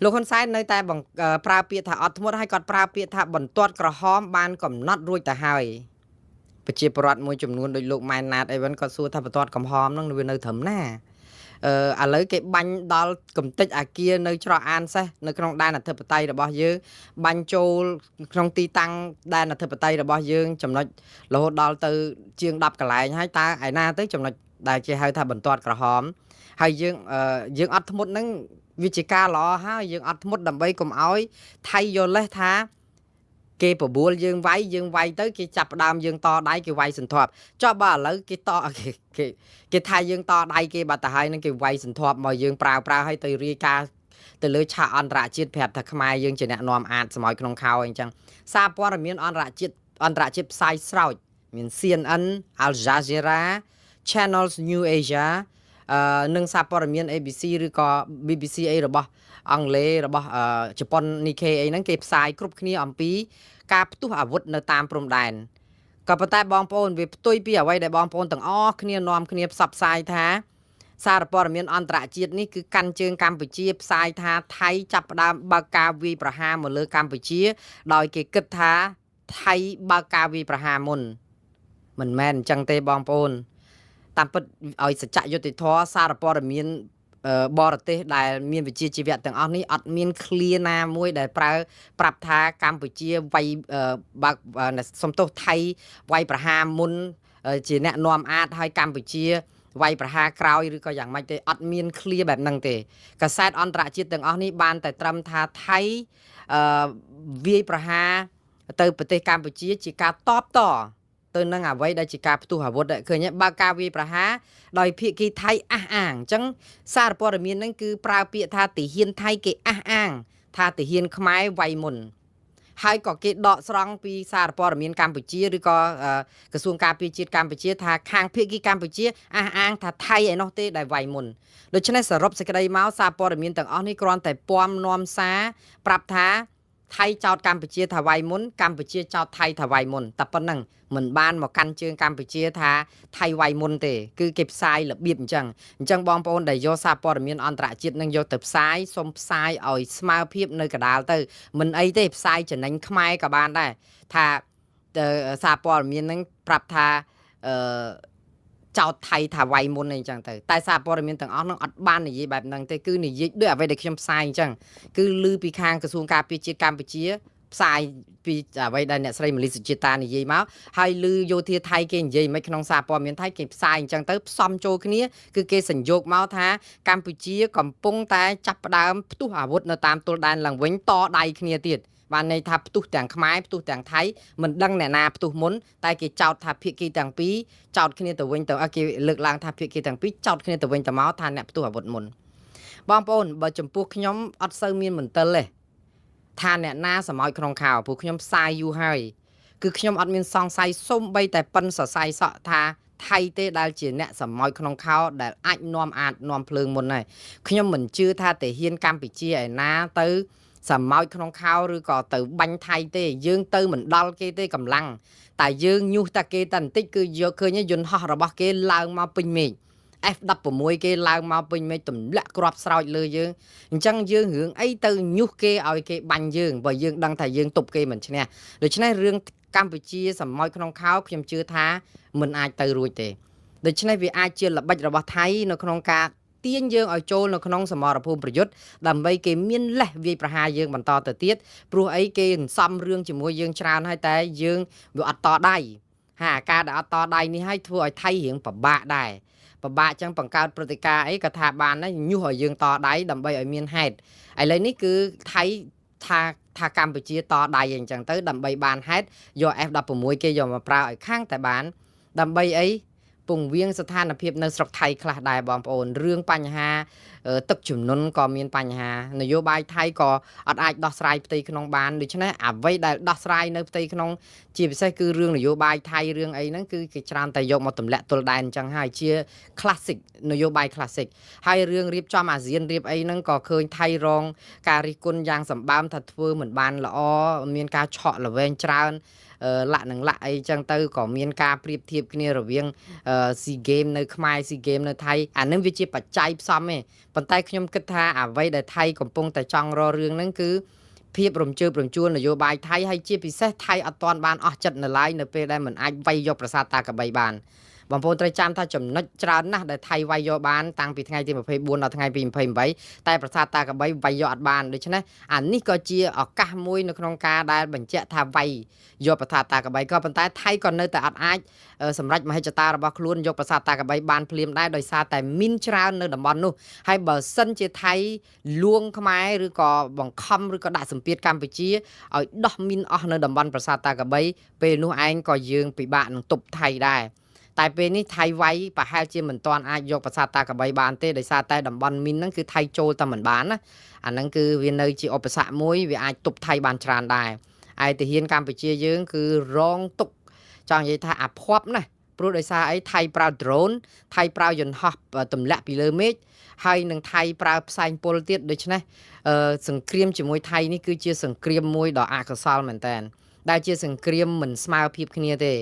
លោកហ៊ុនសែននៅតែប្រើពាក្យថាអត់ធ្មត់ហើយគាត់ប្រើពាក្យថាបន្ទាត់ក្រហមបានកំណត់រួចទៅហើយប្រជាពលរដ្ឋមួយចំនួនដូចលោកម៉ែនណាតអីវិញគាត់សួរថាបន្ទាត់កំហមហ្នឹងវានៅត្រឹមណាអឺឥឡូវគេបាញ់ដល់កំតិចអាគារនៅច្រកអានសេះនៅក្នុងដែនអធិបតេយ្យរបស់យើងបាញ់ចូលក្នុងទីតាំងដែនអធិបតេយ្យរបស់យើងចំណុចរហូតដល់ទៅជាង10កន្លែងហើយតើឯណាទៅចំណុចដែលគេហៅថាបន្ទាត់ក្រហមហើយយើងយើងអត់ធ្មត់ហ្នឹងវាជាការល្អហើយយើងអត់ធ្មត់ដើម្បីកុំឲ្យថៃយល់លេសថាគេបបួលយើងវាយយើងវាយទៅគេចាប់ផ្ដើមយើងតដៃគេវាយសន្ធាប់ចុះបើឥឡូវគេតគេគេគេថាយើងតដៃគេបាត់ទៅហើយនឹងគេវាយសន្ធាប់មកយើងប្រើប្រើឲ្យទៅរាយការណ៍ទៅលើឆាកអន្តរជាតិប្រាប់ថាខ្មែរយើងជាអ្នកនាំអាតសម័យក្នុងខោអីចឹងសារព័ត៌មានអន្តរជាតិអន្តរជាតិផ្សាយស្រោចមាន CNN Al Jazeera Channels New Asia អឺនិងសារព័ត៌មាន ABC ឬក៏ BBC អីរបស់អង់គ្លេសរបស់ជប៉ុន Nikkei អីហ្នឹងគេផ្សាយគ្រប់គ្នាអំពីការផ្ទុះអាវុធនៅតាមព្រំដែនក៏ប៉ុន្តែបងប្អូនវាផ្ទុយពីអ្វីដែលបងប្អូនទាំងអស់គ្នានាំគ្នាផ្សព្វផ្សាយថាសារព័ត៌មានអន្តរជាតិនេះគឺកាន់ជើងកម្ពុជាផ្សាយថាថៃចាប់ផ្ដើមបើកការវាយប្រហារមកលើកម្ពុជា ដោយគេគិតថាថៃបើកការវាយប្រហារមុនមិនមែនអញ្ចឹងទេបងប្អូនតាមពិតឲ្យសច្ចយុត្តិធម៌សារព័ត៌មានបរទេសដែលមានវិជ្ជាជីវៈទាំងអស់នេះអត់មានឃ្លាណាមួយដែលប្រើប្រាប់ថាកម្ពុជាវាយបើកសំទោសថៃវាយប្រហារមុនជាអ្នកនាំអាតហើយកម្ពុជាវាយប្រហារក្រោយឬក៏យ៉ាងម៉េចទេអត់មានឃ្លាបែបហ្នឹងទេកាសែតអន្តរជាតិទាំងអស់នេះបានតែត្រឹមថាថៃអឺវាយប្រហារទៅប្រទេសកម្ពុជាជាការតបតទៅនឹងអ្វីដែលជាការផ្ទុះអាវុធឃើញទេបើការវាយប្រហារដោយភាគីថៃអះអាងអញ្ចឹងសារព័ត៌មានហ្នឹងគឺប្រើពាក្យថាទាហានថៃគេអះអាងថាទាហានខ្មែរវាយមុនហើយក៏គេដកស្រង់ពីសារព័ត៌មានកម្ពុជាឬក៏ក្រសួងការពារជាតិកម្ពុជាថាខាងភាគីកម្ពុជាអះអាងថាថៃឯណោះទេដែលវាយមុនដូច្នេះសរុបសេចក្តីមកសារព័ត៌មានទាំងអស់នេះគ្រាន់តែពំនាំសារប្រាប់ថាថៃចោតកម្ពុជាថាវាយមុនកម្ពុជាចោតថៃថាវាយមុនតែប៉ុណ្ណឹងមិនបានមកកាន់ជើងកម្ពុជាថាថៃវាយមុនទេគឺគេផ្សាយរបៀបអញ្ចឹងអញ្ចឹងបងប្អូនដែលយកសារព័ត៌មានអន្តរជាតិនឹងយកទៅផ្សាយសូមផ្សាយឲ្យស្មើភាពនៅកដាលទៅមិនអីទេផ្សាយចំណេញខ្មែរក៏បានដែរថាសារព័ត៌មាននឹងប្រាប់ថាអឺចោតថៃថាវាយមុនអីចឹងទៅតែសារព័ត៌មានទាំងអស់ហ្នឹងអត់បាននិយាយបែបហ្នឹងទេគឺនិយាយដូចអ្វីដែលខ្ញុំផ្សាយអញ្ចឹងគឺឮពីខាងក្រសួងការពារជាតិកម្ពុជាផ្សាយពីអ្វីដែលអ្នកស្រីមលីសុជាតានិយាយមកហើយឮយោធាថៃគេនិយាយមិនក្នុងសារព័ត៌មានថៃគេផ្សាយអញ្ចឹងទៅផ្សំចូលគ្នាគឺគេសញ្យោគមកថាកម្ពុជាកំពុងតែចាប់ផ្ដើមផ្ទុះអាវុធនៅតាមទល់ដែនឡើងវិញតដៃគ្នាទៀតបានន័យថាផ្ទុះទាំងខ្មែរផ្ទុះទាំងថៃមិនដឹងអ្នកណាផ្ទុះមុនតែគេចោទថាភាគីទាំងពីរចោទគ្នាទៅវិញទៅគេលើកឡើងថាភាគីទាំងពីរចោទគ្នាទៅវិញទៅមកថាអ្នកផ្ទុះអាវុធមុនបងប្អូនបើចំពោះខ្ញុំអត់សូវមានមន្ទិលទេថាអ្នកណាសមោចក្នុងខោព្រោះខ្ញុំផ្សាយយូរហើយគឺខ្ញុំអត់មានសង្ស័យសូម្បីតែប៉ិនសរសៃសក់ថាថៃទេដែលជាអ្នកសមោចក្នុងខោដែលអាចនាំអាចនាំភ្លើងមុនដែរខ្ញុំមិនជឿថាទាហានកម្ពុជាឯណាទៅសមោចក្នុងខោឬក៏ទៅបាញ់ថៃទេយើងទៅមិនដល់គេទេកម្លាំងតែយើងញុះតែគេតែបន្តិចគឺយកឃើញយន្តហោះរបស់គេឡើងមកពេញមេឃ F16 គេឡើងមកពេញមេឃទម្លាក់គ្រាប់ស្រោចលើយើងអញ្ចឹងយើងរឿងអីទៅញុះគេឲ្យគេបាញ់យើងបើយើងដឹងថាយើងទប់គេមិនឈ្នះដូច្នេះរឿងកម្ពុជាសមោចក្នុងខោខ្ញុំជឿថាមិនអាចទៅរួចទេដូច្នេះវាអាចជាល្បិចរបស់ថៃនៅក្នុងការទាញយើងឲ្យចូលនៅក្នុងសមរភូមិប្រយុទ្ធដើម្បីគេមានលេសវាយប្រហារយើងបន្តទៅទៀតព្រោះអីគេសន្សំរឿងជាមួយយើងច្រើនហើយតែយើងវាអត់តដៃហាការដែលអត់តដៃនេះឲ្យធ្វើឲ្យថៃរៀងពិបាកដែរពិបាកចឹងបង្កើតព្រឹត្តិការណ៍អីក៏ថាបានដែរញុះឲ្យយើងតដៃដើម្បីឲ្យមានហេតុឥឡូវនេះគឺថៃថាកម្ពុជាតដៃអីចឹងទៅដើម្បីបានហេតុយក F16 គេយកមកប្រើឲ្យខាងតែបានដើម្បីអីពង្វៀងស្ថានភាពនៅស្រុកថៃខ្លះដែរបងប្អូនរឿងបញ្ហាទឹកជំនន់ក៏មានបញ្ហានយោបាយថៃក៏អត់អាចដោះស្រាយផ្ទៃក្នុងបានដូច្នេះអ្វីដែលដោះស្រាយនៅផ្ទៃក្នុងជាពិសេសគឺរឿងនយោបាយថៃរឿងអីហ្នឹងគឺគេច្រើនតែយកមកទម្លាក់ទល់ដែនអញ្ចឹងហើយជា classic នយោបាយ classic ហើយរឿងរៀបចំអាស៊ានរៀបអីហ្នឹងក៏ឃើញថៃរងការរិះគន់យ៉ាងសម្បើមថាធ្វើមិនបានល្អមានការឆក់ល្វែងច្រើន លាក់នឹងលាក់អីចឹងទៅក៏មានការប្រៀបធៀបគ្នារវាង SEA Game នៅខ្មែរ SEA Game នៅថៃអានឹងវាជាបច្ច័យផ្សំទេប៉ុន្តែខ្ញុំគិតថាអ្វីដែលថៃកំពុងតែចង់រករឿងហ្នឹងគឺភាពរំជើបរំជួលនយោបាយថៃហើយជាពិសេសថៃអត់ទាន់បានអស់ចិត្តនៅឡើយនៅពេលដែលមិនអាចវាយយកប្រាសាទតាក្របីបានបងប្អូនត្រូវចាំថាចំណុចច្រើនណាស់ដែលថៃវាយយកបានតាំងពីថ្ងៃទី24ដល់ថ្ងៃទី28តែប្រាសាទតាក្របីវាយយកអត់បានដូច្នេះអានេះក៏ជាឱកាសមួយនៅក្នុងការដែលបញ្ជាក់ថាវាយយកប្រាសាទតាក្របីក៏ប៉ុន្តែថៃក៏នៅតែអត់អាចសម្រេចមហិច្ឆតារបស់ខ្លួនយកប្រាសាទតាក្របីបានភ្លាមដែរដោយសារតែមានច្រើននៅតំបន់នោះហើយបើសិនជាថៃលួងខ្មែរឬក៏បង្ខំឬក៏ដាក់សម្ពាធកម្ពុជាឲ្យដោះមីនអស់នៅតំបន់ប្រាសាទតាក្របីពេលនោះឯងក៏យើងពិបាកនឹងទប់ថៃដែរតែពេលនេះថៃវាយប្រហែលជាមិនទាន់អាចយកប្រាសាទតាក្របីបានទេដោយសារតែតំបន់មីនហ្នឹងគឺថៃចូលតែមិនបានណាអាហ្នឹងគឺវានៅជាឧបសគ្គមួយវាអាចទប់ថៃបានច្រើនដែរឯទាហានកម្ពុជាយើងគឺរងទុកចង់និយាយថាអាភ័ព្វណាស់ព្រោះដោយសារអីថៃប្រើ drone ថៃប្រើយន្តហោះទម្លាក់ពីលើមេឃហើយនឹងថៃប្រើផ្សែងពុលទៀតដូច្នេះសង្គ្រាមជាមួយថៃនេះគឺជាសង្គ្រាមមួយដ៏អកុសលមែនតើដែលជាសង្គ្រាមមិនស្មើភាពគ្នាទេ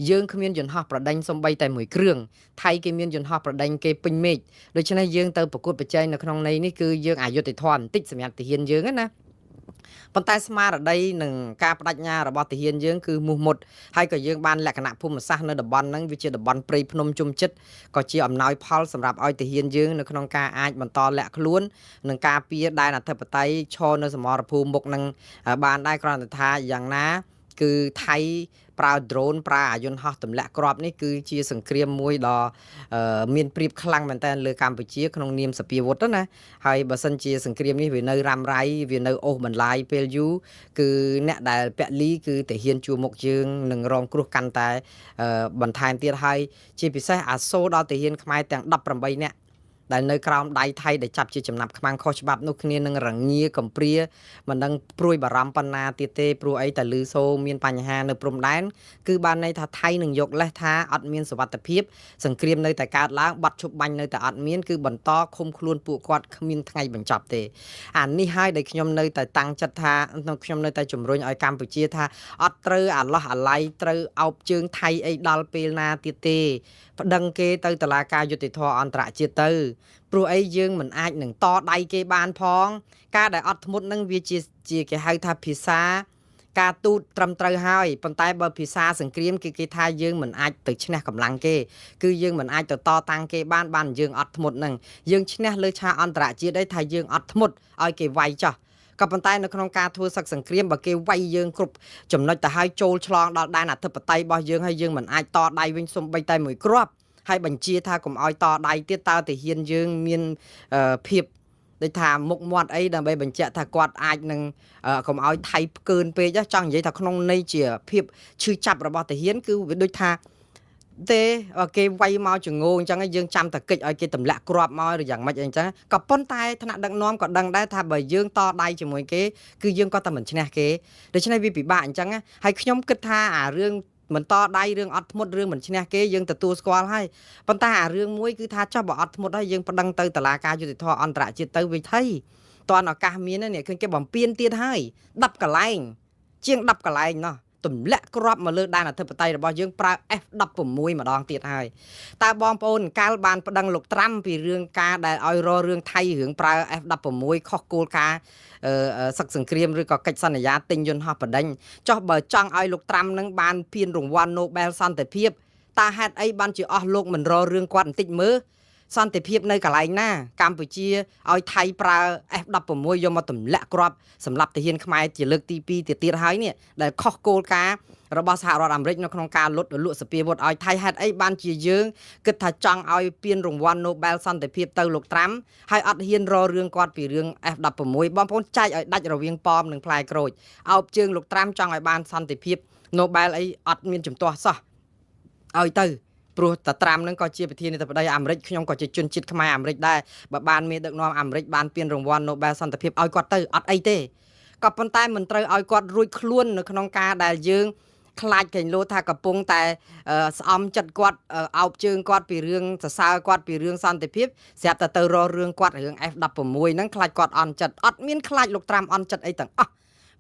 យើងគ្មានយន្តហោះប្រដេញសំបីតែមួយគ្រឿងថៃគេមានយន្តហោះប្រដេញគេពេញមេឃដូច្នេះយើងទៅប្រកួតប្រជែងនៅក្នុងន័យនេះគឺយើងអយុត្តិធម៌បន្តិចសម្រាប់ទាហានយើងណាប៉ុន្តែស្មារតីនិងការបដិញ្ញារបស់ទាហានយើងគឺមោះមុតហើយក៏យើងបានលក្ខណៈភូមិសាស្ត្រនៅតំបន់ហ្នឹងវាជាតំបន់ព្រៃភ្នំជុំចិត្តក៏ជាអំណោយផលសម្រាប់ឲ្យទាហានយើងនៅក្នុងការអាចបន្តលាក់ខ្លួននិងការពារដែនអធិបតេយ្យឈរនៅសមរភូមិមុខនឹងបានដែរគ្រាន់តែថាយ៉ាងណាគឺថៃប្រើ drone ប្រើអាយន្តហោះទម្លាក់គ្រាប់នេះគឺជាសង្គ្រាមមួយដ៏មានប្រៀបខ្លាំងមែនទែនលើកម្ពុជាក្នុងនាមសភាវុធណាហើយបើសិនជាសង្គ្រាមនេះវានៅរ៉ាំរ៉ៃវានៅអូសបន្លាយពេលយូរគឺអ្នកដែលពលីគឺទាហានជួរមុខយើងនឹងរងគ្រោះកាន់តែបន្ថែមទៀតហើយជាពិសេសអាសូរដល់ទាហានខ្មែរទាំង18នាក់ដែលនៅក្រោមដៃថៃដែលចាប់ជាចំណាប់ខ្មាំងខុសច្បាប់នោះគ្នានឹងរងាកំព្រាមិនដឹងព្រួយបារម្ភប៉ុណ្ណាទៀតទេព្រោះអីតែលឺសូមានបញ្ហានៅព្រំដែនគឺបានន័យថាថៃនឹងយកលេសថាអត់មានសុវត្ថិភាពសង្គ្រាមនៅតែកើតឡើងបាត់ឈប់បាញ់នៅតែអត់មានគឺបន្តឃុំខ្លួនពួកគាត់គ្មានថ្ងៃបញ្ចប់ទេអានេះហើយដែលខ្ញុំនៅតែតាំងចិត្តថាខ្ញុំនៅតែជំរុញឲ្យកម្ពុជាថាអត់ត្រូវអាឡោះអាល័យត្រូវអោបជើងថៃអីដល់ពេលណាទៀតទេប្តឹងគេទៅតុលាការយុត្តិធម៌អន្តរជាតិទៅព្រោះអីយើងមិនអាចនឹងតដៃគេបានផងការដែលអត់ធ្មត់នឹងវាជាគេហៅថាភាសាការទូតត្រឹមត្រូវហើយប៉ុន្តែបើភាសាសង្គ្រាមគឺគេថាយើងមិនអាចទៅឈ្នះកម្លាំងគេគឺយើងមិនអាចទៅតតាំងគេបានបានយើងអត់ធ្មត់នឹងយើងឈ្នះលើឆាកអន្តរជាតិឯថាយើងអត់ធ្មត់ឲ្យគេវាយចោះក៏ប៉ុន្តែនៅក្នុងការធ្វើសឹកសង្គ្រាមបើគេវាយយើងគ្រប់ចំណុចទៅហើយចូលឆ្លងដល់ដែនអធិបតេយ្យរបស់យើងហើយយើងមិនអាចតដៃវិញសំបីតែមួយគ្រាប់ហើយបញ្ជាថាកុំឲ្យតដៃទៀតតើទាហានយើងមានភាពដូចថាមុខមាត់អីដើម្បីបញ្ជាក់ថាគាត់អាចនឹងកុំឲ្យថៃផ្កើនពេកចង់និយាយថាក្នុងន័យជាភាពឈឺចាប់របស់ទាហានគឺវាដូចថាទេគេវាយមកចងោអញ្ចឹងយើងចាំតែកិច្ចឲ្យគេទម្លាក់គ្រាប់មកឬយ៉ាងម៉េចអីអញ្ចឹងក៏ប៉ុន្តែថ្នាក់ដឹកនាំក៏ដឹងដែរថាបើយើងតដៃជាមួយគេគឺយើងក៏តែមិនឈ្នះគេដូច្នេះវាពិបាកអញ្ចឹងហើយខ្ញុំគិតថាអារឿងមិនតដៃរឿងអត់ធ្មត់រឿងមិនឈ្នះគេយើងទទួលស្គាល់ហើយប៉ុន្តែអារឿងមួយគឺថាចុះបើអត់ធ្មត់ហើយយើងប្តឹងទៅតុលាការយុត្តិធម៌អន្តរជាតិទៅវិធីតាន់ឱកាសមាននេះឃើញគេបំពេញទៀតហើយ10កន្លែងជាង10កន្លែងណោះទម្លាក់គ្រាប់មកលើដែនអធិបតេយ្យរបស់យើងប្រើ F16 ម្ដងទៀតហើយតើបងប្អូនកាលបានប្តឹងលោកត្រាំពីរឿងការដែលឲ្យរករឿងថៃរឿងប្រើ F16 ខុសគោលការណ៍សឹកសង្គ្រាមឬក៏កិច្ចសន្យាទិញយន្តហោះបដិញចុះបើចង់ឲ្យលោកត្រាំនឹងបានពានរង្វាន់ Nobel សន្តិភាពតើហេតុអីបានជាអស់លោកមិនរករឿងគាត់បន្តិចមើលសន្តិភាពនៅកន្លែងណាកម្ពុជាឲ្យថៃប្រើ F16 យកមកទម្លាក់គ្រាប់សម្រាប់ទាហានខ្មែរជាលើកទី2ទៀតហើយនេះដែលខុសគោលការណ៍របស់សហរដ្ឋអាមេរិកនៅក្នុងការលុតលក់សពាវុធឲ្យថៃហេតុអីបានជាយើងគិតថាចង់ឲ្យពានរង្វាន់ Nobel សន្តិភាពទៅលោកត្រាំហើយអត់ហ៊ានរករឿងគាត់ពីរឿង F16 បងប្អូនចែកឲ្យដាច់រវាងប៉មនិងផ្លែក្រូចអោបជើងលោកត្រាំចង់ឲ្យបានសន្តិភាព Nobel អីអត់មានជំទាស់សោះឲ្យទៅព្រោះតាត្រាំនឹងក៏ជាប្រធានាធិបតីអាមេរិកខ្ញុំក៏ជាជនជាតិខ្មែរអាមេរិកដែរបើបានមានដឹកនាំអាមេរិកបានពានរង្វាន់ Nobel សន្តិភាពឲ្យគាត់ទៅអត់អីទេក៏ប៉ុន្តែមិនត្រូវឲ្យគាត់រួចខ្លួននៅក្នុងការដែលយើងខ្លាចកេងលោថាកំពុងតែស្អំចិត្តគាត់អោបជើងគាត់ពីរឿងសរសើរគាត់ពីរឿងសន្តិភាពស្រាប់តែទៅរករឿងគាត់រឿង F16 ហ្នឹងខ្លាចគាត់អន់ចិត្តអត់មានខ្លាចលោកត្រាំអន់ចិត្តអីទាំងអស់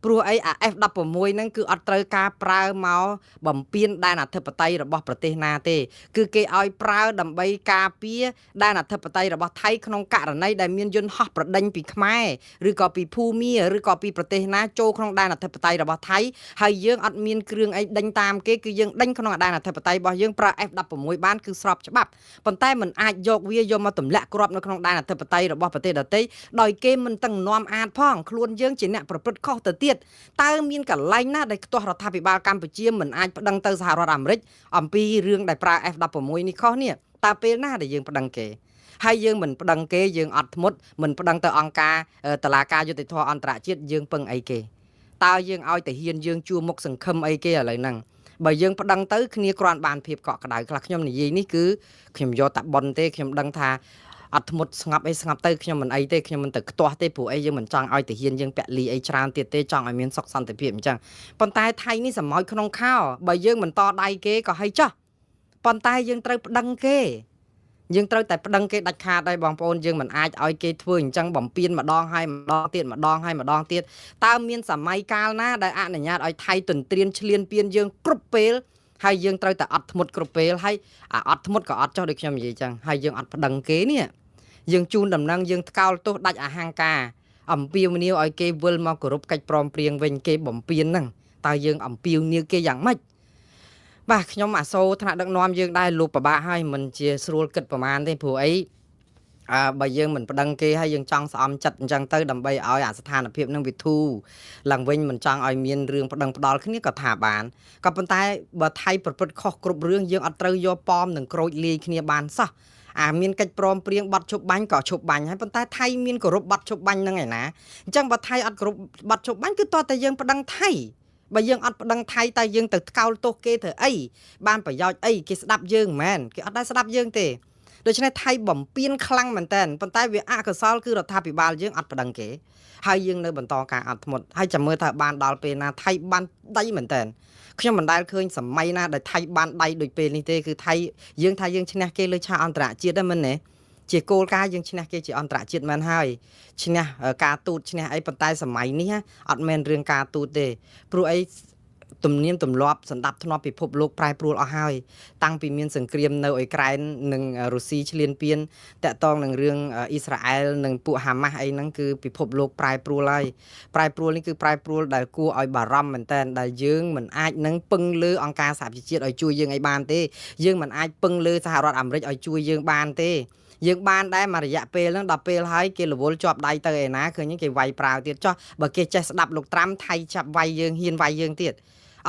ព្រោះអីអា F16 ហ្នឹងគឺអត់ត្រូវការប្រើមកបំពេញដែនអធិបតេយ្យរបស់ប្រទេសណាទេ គឺគេឲ្យប្រើដើម្បីការពារដែនអធិបតេយ្យរបស់ថៃក្នុងករណីដែលមានយន្តហោះប្រដេញពីខ្មែរឬក៏ពីភូមាឬក៏ពីប្រទេសណាចូលក្នុងដែនអធិបតេយ្យរបស់ថៃហើយយើងអត់មានគ្រឿងអីដេញតាមគេគឺយើងដេញក្នុងដែនអធិបតេយ្យរបស់យើងប្រើ F16 បានគឺស្របច្បាប់ប៉ុន្តែมันអាចយកវាយកមកទម្លាក់គ្រាប់នៅក្នុងដែនអធិបតេយ្យរបស់ប្រទេសដទៃដោយគេមិនទាំងនាំអាចផងខ្លួនយើងជាអ្នកប្រព្រឹត្តខុសទៅទៀតតើមានកន្លែងណាដែលខ្ទាស់រដ្ឋាភិបាលកម្ពុជាមិនអាចប្តឹងទៅសហរដ្ឋអាមេរិកអំពីរឿងដែលប្រើ F16 នេះខុសនេះតើពេលណាដែលយើងប្តឹងគេហើយយើងមិនប្តឹងគេយើងអត់ធ្មត់មិនប្តឹងទៅអង្គការតឡាការយុតិធធម៌អន្តរជាតិយើងពឹងអីគេតើយើងឲ្យតាហ៊ានយើងជួមុខសង្ឃឹមអីគេឥឡូវហ្នឹងបើយើងប្តឹងទៅគ្នាគ្រាន់បានភាពកក់ក្ដៅខ្លះខ្ញុំនិយាយនេះគឺខ្ញុំយកតាប៉ុនទេខ្ញុំដឹងថាអត់ធ្មត់ស្ងប់អីស្ងប់ទៅខ្ញុំមិនអីទេខ្ញុំមិនទៅខ្ទាស់ទេព្រោះអីយើងមិនចង់ឲ្យទាហានយើងពាក់លីអីច្រើនទៀតទេចង់ឲ្យមានសុខសន្តិភាពអញ្ចឹងប៉ុន្តែថៃនេះសមោចក្នុងខោបើយើងមិនតដៃគេក៏ហីចោះប៉ុន្តែយើងត្រូវប្តឹងគេយើងត្រូវតែប្តឹងគេដាច់ខាតដែរបងប្អូនយើងមិនអាចឲ្យគេធ្វើអញ្ចឹងបំពេញម្ដងហើយម្ដងទៀតម្ដងហើយម្ដងទៀតតើមានសម័យកាលណាដែលអនុញ្ញាតឲ្យថៃទន្ទ្រានឈ្លានពានយើងគ្រប់ពេលហើយយើងត្រូវតែអត់ធ្មត់គ្រប់ពេលហើយអាអត់ធ្មត់ក៏អត់ចោះដូចខ្ញុំនិយាយចឹងហើយយើងអត់ប្តឹងគេនេះយើងជូនដំណឹងយើងថ្កោលទោសដាច់អហង្ការអំពាវនាវឲ្យគេវិលមកគោរពកិច្ចព្រមព្រៀងវិញគេបំពេញហ្នឹងតើយើងអំពាវនាវគេយ៉ាងម៉េចបាទខ្ញុំអាសូរថ្នាក់ដឹកនាំយើងដែរលោកពិបាកហើយមិនជាស្រួលគិតប្រមាណទេព្រោះអីអើបើយើងមិនប្តឹងគេហើយយើងចង់ស្អំចិត្តអញ្ចឹងទៅដើម្បីឲ្យអាស្ថានភាពនឹងវាធូរឡើងវិញមិនចង់ឲ្យមានរឿងប្តឹងផ្ដាល់គ្នាក៏ថាបានក៏ប៉ុន្តែបើថៃប្រព្រឹត្តខុសគ្រប់រឿងយើងអត់ត្រូវយកប៉មនិងក្រូចលាយគ្នាបានសោះអាមានកិច្ចព្រមព្រៀងបាត់ឈប់បាញ់ក៏ឈប់បាញ់ហើយប៉ុន្តែថៃមានគោរពបាត់ឈប់បាញ់ហ្នឹងឯណាអញ្ចឹងបើថៃអត់គោរពបាត់ឈប់បាញ់គឺតោះតែយើងប្តឹងថៃបើយើងអត់ប្តឹងថៃតើយើងទៅថ្កោលទោសគេធ្វើអីបានប្រយោជន៍អីគេស្ដាប់យើងមែនគេអត់ដែលស្ដាប់យើងទេដូច្នេះថៃបំពេញខ្លាំងមែនតើប៉ុន្តែវាអកុសលគឺរដ្ឋាភិបាលយើងអត់ប្តឹងគេហើយយើងនៅបន្តការអត់ធ្មត់ហើយចាំមើលថាបានដល់ពេលណាថៃបានដៃមែនតើខ្ញុំមិនដែលឃើញសម័យណាដែលថៃបានដៃដូចពេលនេះទេគឺថៃយើងថាយើងឈ្នះគេលើឆាកអន្តរជាតិហ្នឹងមែនទេជាគោលការណ៍យើងឈ្នះគេជាអន្តរជាតិមែនហើយឈ្នះការទូតឈ្នះអីប៉ុន្តែសម័យនេះអត់មែនរឿងការទូតទេព្រោះអីទំនៀមទម្លាប់សម្ដាប់ធ្នាប់ពិភពលោកប្រែប្រួលអស់ហើយតាំងពីមានសង្គ្រាមនៅអ៊ុយក្រែននិងរុស្ស៊ីឈ្លានពានតាក់ទងនឹងរឿងអ៊ីស្រាអែលនិងពួកហាម៉ាស់អីហ្នឹងគឺពិភពលោកប្រែប្រួលហើយប្រែប្រួលនេះគឺប្រែប្រួលដែលគួរឲ្យបារម្ភមែនតើដែលយើងមិនអាចនឹងពឹងលើអង្គការសហប្រជាជាតិឲ្យជួយយើងឲ្យបានទេយើងមិនអាចពឹងលើសហរដ្ឋអាមេរិកឲ្យជួយយើងបានទេយើងបានដែរមួយរយៈពេលហ្នឹងដល់ពេលហើយគេរវល់ជាប់ដៃទៅឯណាឃើញគេវាយប្រាវទៀតចោះបើគេចេះស្ដាប់លោកត្រាំថៃចាប់វាយយើងហ៊ានវាយយើងទៀត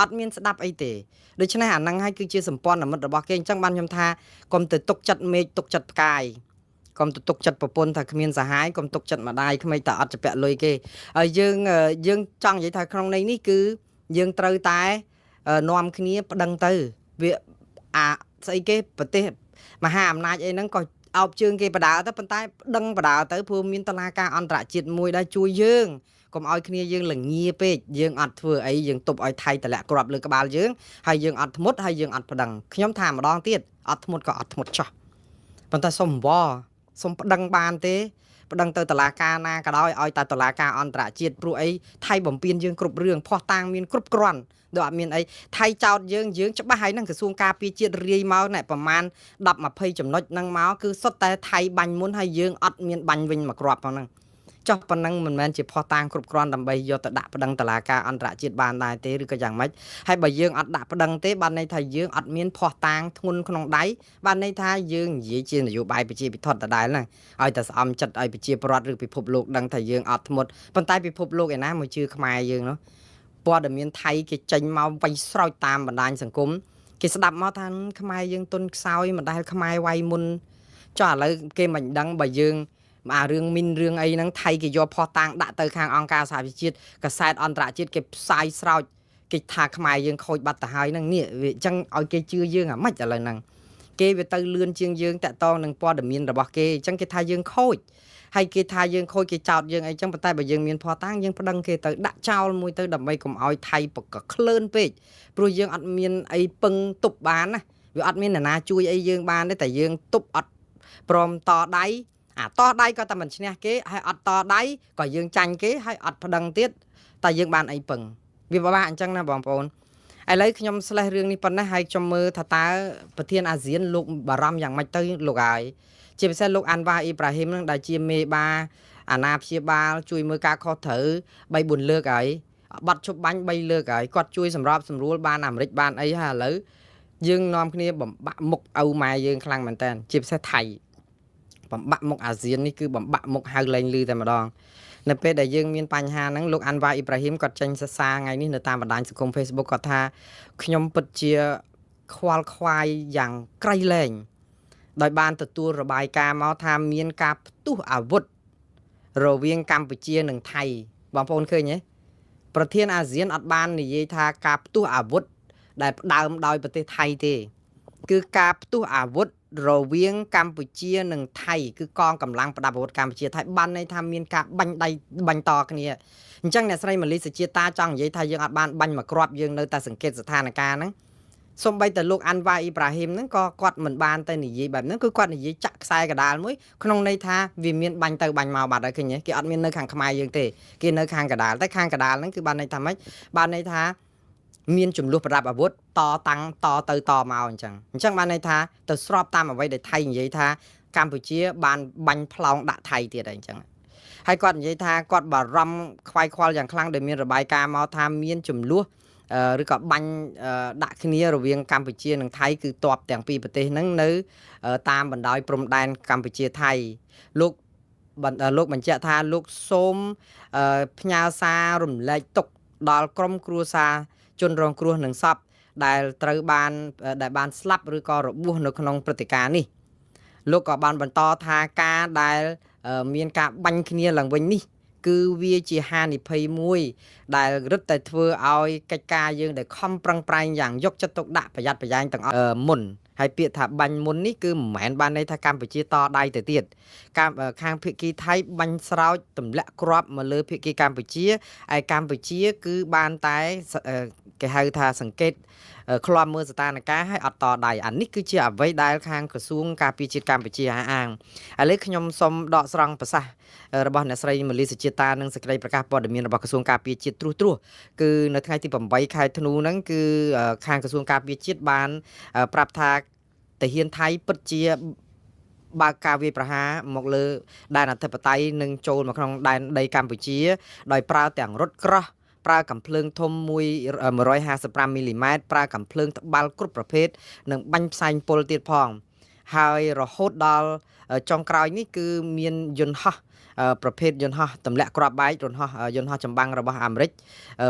អត់មានស្ដាប់អីទេដូច្នេះអាហ្នឹងហើយគឺជាសម្ព័ន្ធមិត្តរបស់គេអញ្ចឹងបានខ្ញុំថាកុំទៅទុកចិត្តមេឃទុកចិត្តផ្កាយកុំទៅទុកចិត្តប្រពន្ធថាគ្មានសហាយកុំទុកចិត្តម្ដាយក្មេកតែអត់ជពាក់លុយគេហើយយើងយើងចង់និយាយថាក្នុងន័យនេះគឺយើងត្រូវតែនាំគ្នាប្តឹងទៅវាអាស្អីគេប្រទេសមហាអំណាចអីហ្នឹងក៏អោបជើងគេបដាទៅប៉ុន្តែប្តឹងបដាទៅព្រោះមានតឡាការអន្តរជាតិមួយដែលជួយយើងកុំឲ្យគ្នាយើងលងាពេកយើងអត់ធ្វើអីយើងទប់ឲ្យថៃតម្លាក់គ្រាប់លើក្បាលយើងហើយយើងអត់ធ្មត់ហើយយើងអត់ប្តឹងខ្ញុំថាម្ដងទៀតអត់ធ្មត់ក៏អត់ធ្មត់ចោះប៉ុន្តែសុំវសុំប្តឹងបានទេប្តឹងទៅតឡាការណាក៏ដោយឲ្យតែតឡាការអន្តរជាតិព្រោះអីថៃបំពេញយើងគ្រប់រឿងភ័ស្តុតាងមានគ្រប់គ្រាន់ដូចអត់មានអីថៃចោតយើងយើងច្បាស់ហើយហ្នឹងក្រសួងការពារជាតិរាយមកណែប្រមាណ10 20ចំណុចហ្នឹងមកគឺសុទ្ធតែថៃបាញ់មុនហើយយើងអត់មានបាញ់វិញមួយគ្រាប់ផងហ្នឹងចោះប៉ុណ្ណឹងមិនមែនជាភ័ស្តុតាងគ្រប់គ្រាន់ដើម្បីយកទៅដាក់ប្តឹងតុលាការអន្តរជាតិបានដែរទេឬក៏យ៉ាងម៉េចហើយបើយើងអត់ដាក់ប្តឹងទេបានន័យថាយើងអត់មានភ័ស្តុតាងធ្ងន់ក្នុងដៃបានន័យថាយើងនិយាយជានយោបាយប្រជាពិធដដែលហ្នឹងឲ្យតែស្អំចិត្តឲ្យប្រជាពលរដ្ឋឬពិភពលោកដឹងថាយើងអត់ធ្មត់ប៉ុន្តែពិភពលោកឯណាមកជឿខ្មែរយើងនោះព័ត៌មានថៃគេចេញមកវាយស្រោចតាមបណ្ដាញសង្គមគេស្ដាប់មកថាខ្មែរយើងទុនខ្សោយមិនដែលខ្មែរវាយមុនចុះឥឡូវគេមិនដឹងបើយើងអារឿងមីនរឿងអីហ្នឹងថៃគេយកផុសតាងដាក់ទៅខាងអង្គការសហប្រជាជាតិកាសែតអន្តរជាតិគេផ្សាយស្រោចគេថាខ្មែរយើងខូចបាត់ទៅហើយហ្នឹងនេះវាអញ្ចឹងឲ្យគេជឿយើងអាម៉េចឥឡូវហ្នឹងគេវាទៅលឿនជាងយើងតាក់តងនឹងព័ត៌មានរបស់គេអញ្ចឹងគេថាយើងខូចហើយគេថាយើងខូចគេចោតយើងអីចឹងប៉ុន្តែបើយើងមានភ័ស្តុតាងយើងប្តឹងគេទៅដាក់ចោលមួយទៅដើម្បីកុំឲ្យថៃបកក្លឿនពេកព្រោះយើងអត់មានអីពឹងទប់បានណាវាអត់មានអ្នកណាជួយអីយើងបានទេតែយើងទប់អត់ព្រមតដៃ អាតដៃក៏តែមិនឈ្នះគេហើយអត់តដៃក៏យើងចាញ់គេហើយអត់ប្តឹងទៀតតែយើងបានអីពឹងវាពិបាកអញ្ចឹងណាបងប្អូនឥឡូវខ្ញុំស្លេះរឿងនេះប៉ុណ្ណេះហើយខ្ញុំមើលថាតើប្រធានអាស៊ានលោកបារម្ភយ៉ាងម៉េចទៅលោកហើយជាពិសេសលោកអាន់វ៉ាអ៊ីប្រាហ៊ីមនឹងដែលជាមេបាអាណាព្យាបាលជួយមើលការខុសត្រូវ3 4លើកហើយបាត់ឈប់បាញ់3លើកហើយគាត់ជួយសម្របសម្រួលបានអាមេរិកបានអីហើយឥឡូវយើងនាំគ្នាបំបាក់មុខឪម៉ែយើងខ្លាំងមែនតើជាពិសេសថៃបំបាក់មុខអាស៊ាននេះគឺបំបាក់មុខហៅលែងលឺតែម្ដងនៅពេលដែលយើងមានបញ្ហាហ្នឹងលោកអាន់វ៉ាអ៊ីប្រាហ៊ីមគាត់ចេញសរសើរថ្ងៃនេះនៅតាមបណ្ដាញសង្គម Facebook គាត់ថាខ្ញុំពិតជាខ្វល់ខ្វាយយ៉ាងក្រៃលែងដោយបានទទួលរបាយការណ៍មកថាមានការផ្ទុះអាវុធរវាងកម្ពុជានិងថៃបងប្អូនឃើញទេប្រធានអាស៊ានអត់បាននិយាយថាការផ្ទុះអាវុធដែលផ្ដើមដោយប្រទេសថៃទេគឺការផ្ទុះអាវុធរវាងកម្ពុជានិងថៃគឺកងកម្លាំងប្រដាប់អាវុធកម្ពុជាថៃបានន័យថាមានការបាញ់ដៃបាញ់តគ្នាអញ្ចឹងអ្នកស្រីម៉ាលីសុជាតាចង់និយាយថាយើងអត់បានបាញ់មកគ្រាប់យើងនៅតែសង្កេតស្ថានភាពហ្នឹងសូម្បីតែលោកអាន់វ៉ាអ៊ីប្រាហ៊ីមហ្នឹងក៏គាត់មិនបានទៅនិយាយបែបហ្នឹងគឺគាត់និយាយចាក់ខ្សែកដាលមួយក្នុងន័យថាវាមានបាញ់ទៅបាញ់មកបាត់ហើយឃើញទេគេអត់មាននៅខាងខ្មែរយើងទេគេនៅខាងកដាលតែខាងកដាលហ្នឹងគឺបានន័យថាម៉េចបានន័យថាមានចំនួនប្រដាប់អាវុធតតាំងតទៅតមកអញ្ចឹងបានន័យថាទៅស្របតាមអ្វីដែលថៃនិយាយថាកម្ពុជាបានបាញ់ប្លង់ដាក់ថៃទៀតហើយអញ្ចឹងហើយគាត់និយាយថាគាត់បារម្ភខ្វាយខ្វល់យ៉ាងខ្លាំងដែលមានរបាយការណ៍មកថាមានចំនួនឬក៏បាញ់ដាក់គ្នារវាងកម្ពុជានិងថៃគឺតបទាំងពីរប្រទេសហ្នឹងនៅតាមបណ្ដោយព្រំដែនកម្ពុជាថៃលោកបញ្ជាក់ថាលោកសូមផ្ញើសាររំលែកទុក្ខដល់ក្រុមគ្រួសារជនរងគ្រោះនិងសពដែលត្រូវបានដែលបានស្លាប់ឬក៏របួសនៅក្នុងព្រឹត្តិការណ៍នេះលោកក៏បានបន្តថាការដែលមានការបាញ់គ្នាឡើងវិញនេះគឺវាជាហានិភ័យមួយដែលរឹតតែធ្វើឲ្យកិច្ចការយើងដែលខំប្រឹងប្រែងយ៉ាងយកចិត្តទុកដាក់ប្រយ័ត្នប្រយែងទាំងអស់មុនហើយពាក្យថាបាញ់មុននេះគឺមិនមែនបានន័យថាកម្ពុជាតដៃទៅទៀតខាងភាគីថៃបាញ់ស្រោចទម្លាក់គ្រាប់មកលើភាគីកម្ពុជាឯកម្ពុជាគឺបានតែគេហៅថាសង្កេតឃ្លាំមើលស្ថានភាពឲ្យអត់តដៃអានេះគឺជាអ្វីដែលខាងក្រសួងការពារជាតិកម្ពុជាអះអាងឥឡូវខ្ញុំសូមដកស្រង់ប្រសាសន៍របស់អ្នកស្រីម៉ាលីសុជាតានិងសេចក្តីប្រកាសព័ត៌មានរបស់ក្រសួងការពារជាតិត្រួសៗគឺនៅថ្ងៃទី8ខែធ្នូហ្នឹងគឺខាងក្រសួងការពារជាតិបានប្រាប់ថាទាហានថៃពិតជាបើកការវាយប្រហារមកលើដែនអធិបតេយ្យនិងចូលមកក្នុងដែនដីកម្ពុជាដោយប្រើទាំងរថក្រោះប្រើកាំភ្លើងធំ155មីលីម៉ែត្រប្រើកាំភ្លើងត្បាល់គ្រប់ប្រភេទនិងបាញ់ផ្សែងពុលទៀតផងហើយរហូតដល់ចុងក្រោយនេះគឺមានយន្តហោះប្រភេទយន្តហោះទម្លាក់គ្រាប់បែកយន្តហោះចម្បាំងរបស់អាមេរិក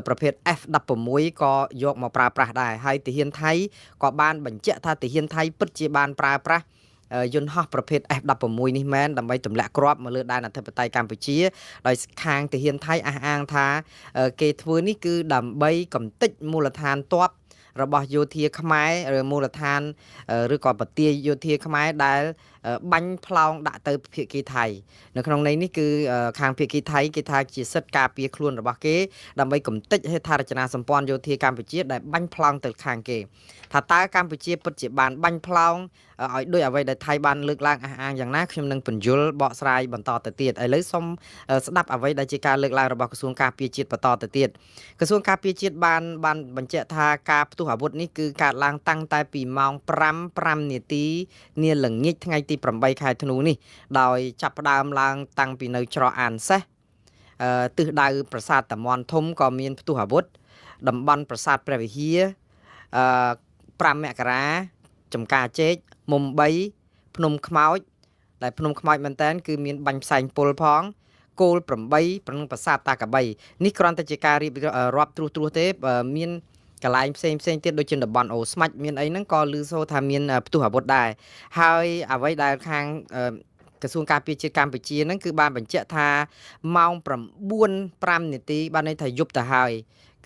ប្រភេទ F-16 ក៏យកមកប្រើប្រាស់ដែរហើយទាហានថៃក៏បានបញ្ជាក់ថាទាហានថៃពិតជាបានប្រើប្រាស់យន្តហោះប្រភេទ F-16 នេះមែនដើម្បីទម្លាក់គ្រាប់មកលើដែនអធិបតេយ្យកម្ពុជាដោយខាងទាហានថៃអះអាងថាគេធ្វើនេះគឺដើម្បីកំទេចមូលដ្ឋានទ័ពរបស់យោធាខ្មែរឬមូលដ្ឋានឬក៏ប្រទាយយោធាខ្មែរដែលបាញ់ផ្លោងដាក់ទៅភាគីថៃនៅក្នុងន័យនេះគឺខាងភាគីថៃគេថាជាសិទ្ធិការពារខ្លួនរបស់គេដើម្បីកំទេចហេដ្ឋារចនាសម្ព័ន្ធយោធាកម្ពុជាដែលបាញ់ផ្លោងទៅខាងគេថាតើកម្ពុជាពិតជាបានបាញ់ផ្លោងឲ្យដូចអ្វីដែលថៃបានលើកឡើងអះអាងយ៉ាងណាខ្ញុំនឹងពន្យល់បកស្រាយបន្តទៅទៀតឥឡូវសូមស្ដាប់អ្វីដែលជាការលើកឡើងរបស់ក្រសួងការពារជាតិបន្តទៅទៀតក្រសួងការពារជាតិបានបញ្ជាក់ថាការផ្ទុះអាវុធនេះគឺកើតឡើងតាំងតែពីម៉ោង5:05នាទីនាល្ងាចថ្ងៃទី8ខែធ្នូនេះដោយចាប់ផ្ដើមឡើងតាំងពីនៅច្រកអានសេះទិសដៅប្រាសាទតាមាន់ធំក៏មានផ្ទុះអាវុធតំបន់ប្រាសាទព្រះវិហារ5មករាចំការចេកមុំ3ភ្នំខ្មោចដែលភ្នំខ្មោចមែនតើគឺមានបាញ់ផ្សែងពុលផងគោល8ប្រងប្រាសាទតាកបីនេះគ្រាន់តែជាការរៀបរាប់ត្រួសៗទេមានកន្លែងផ្សេងទៀតដូចជាតំបន់អូស្មាច់មានអីហ្នឹងក៏ឮសូរថាមានផ្ទុះអាវុធដែរហើយអ្វីដែលខាងក្រសួងការពារជាតិកម្ពុជាហ្នឹងគឺបានបញ្ជាក់ថាម៉ោង9:05នាទីបានន័យថាយប់ទៅហើយ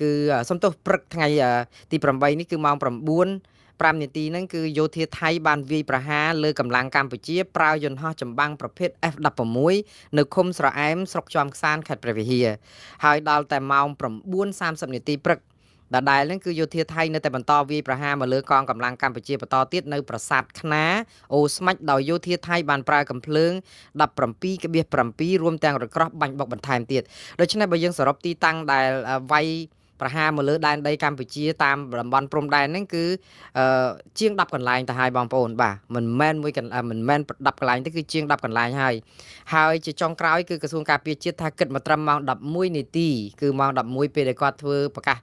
គឺសំទោសព្រឹកថ្ងៃទី8នេះគឺម៉ោង9:05នាទីហ្នឹងគឺយោធាថៃបានវាយប្រហារលើកម្លាំងកម្ពុជាប្រើយន្តហោះចម្បាំងប្រភេទ F-16 នៅឃុំស្រអែមស្រុកជាំក្សាន្តខេត្តព្រះវិហារហើយដល់តែម៉ោង9:30នាទីព្រឹក ដដែលហ្នឹងគឺយោធាថៃនៅតែបន្តវាយប្រហារមកលើកងកម្លាំងកម្ពុជាបន្តទៀតនៅប្រាសាទខ្នាអូស្មាច់ដោយយោធាថៃបានប្រើកំភ្លើង17.7រួមទាំងរថក្រោះបាញ់បុកបន្ថែមទៀតដូច្នេះបើយើងសរុបទីតាំងដែលវាយប្រហារមកលើដែនដីកម្ពុជាតាមតំបន់ព្រំដែនហ្នឹងគឺជាង10កន្លែងទៅហើយបងប្អូនបាទមិនមែនមួយកន្លែងមិនមែន10កន្លែងទេគឺជាង10កន្លែងហើយហើយជាចុងក្រោយគឺក្រសួងការពារជាតិថាគិតមកត្រឹមម៉ោង11នាទីគឺម៉ោង11ពេលដែលគាត់ធ្វើប្រកាស